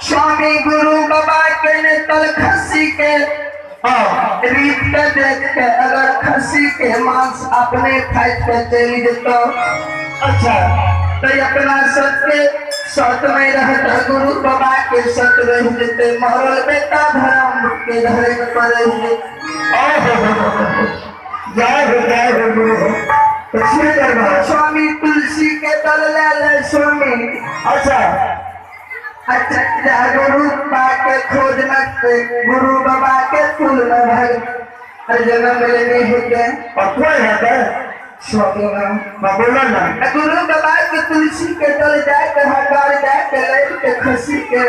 स्वामी गुरु बाबा के तल खसी के रीत के देख के अगर खसी के मांस अपने खाए के चली देता। अच्छा तो अपना सत के सत में रहता गुरु बाबा के सत रह देते मरल बेटा धर्म के धरे पर जय हो जय हो गुरु। स्वामी तुलसी के दल ले ले स्वामी। अच्छा अच्छा गुरु बाबा के खोज में गुरु बाबा के कुल में भर जन्म लेने होते और कोई है स्वामी ना बोला ना गुरु बाबा के तुलसी के दल जाए के हकार जाए के ले के खसी के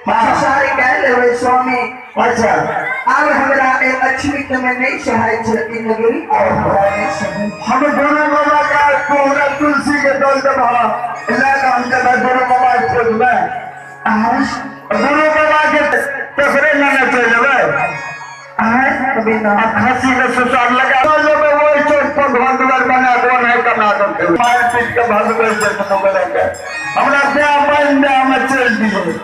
सारे कह ले स्वामी। अच्छा अब हमरा एक लक्ष्मी के में नहीं सहाय छै ई नगरी और हमरा नहीं सहाय। हम गुरु बाबा का पूरा तुलसी के दल दबा ले हम जब गुरु बाबा के खोज में गुरु बाबा के तसरे लेने चल जेबै खसी के सुसार लगा लेबै ओहि चोट पर घर दुआर बना कोन है कमा के मार पीट के भगबै से कोनो के हमरा ब्याह बन दे हम चल दिए।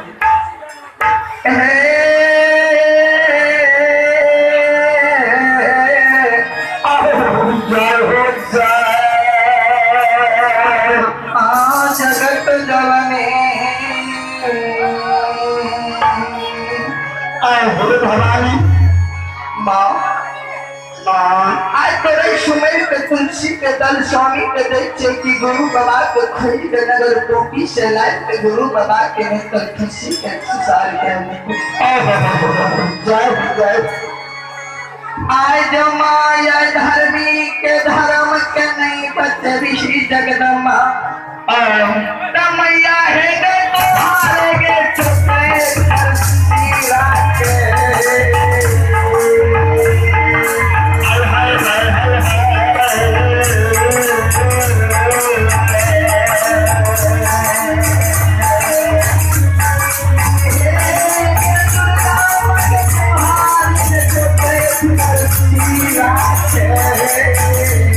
जय हो जय जगत जननी आए हो भवानी माँ माँ आज तोरे सुमेर के तुलसी के दल स्वामी के दै छै कि गुरु बाबा के खोज के नगर टोपी से लाए के गुरु बाबा के नेतर खुशी के सुसार के जय जय। आज माया धर्मी के धर्म के नहीं बचबी श्री जगदम्बा मैया है गे तुम्हारे गे चुपे धरती राखे। तुलसी राखे।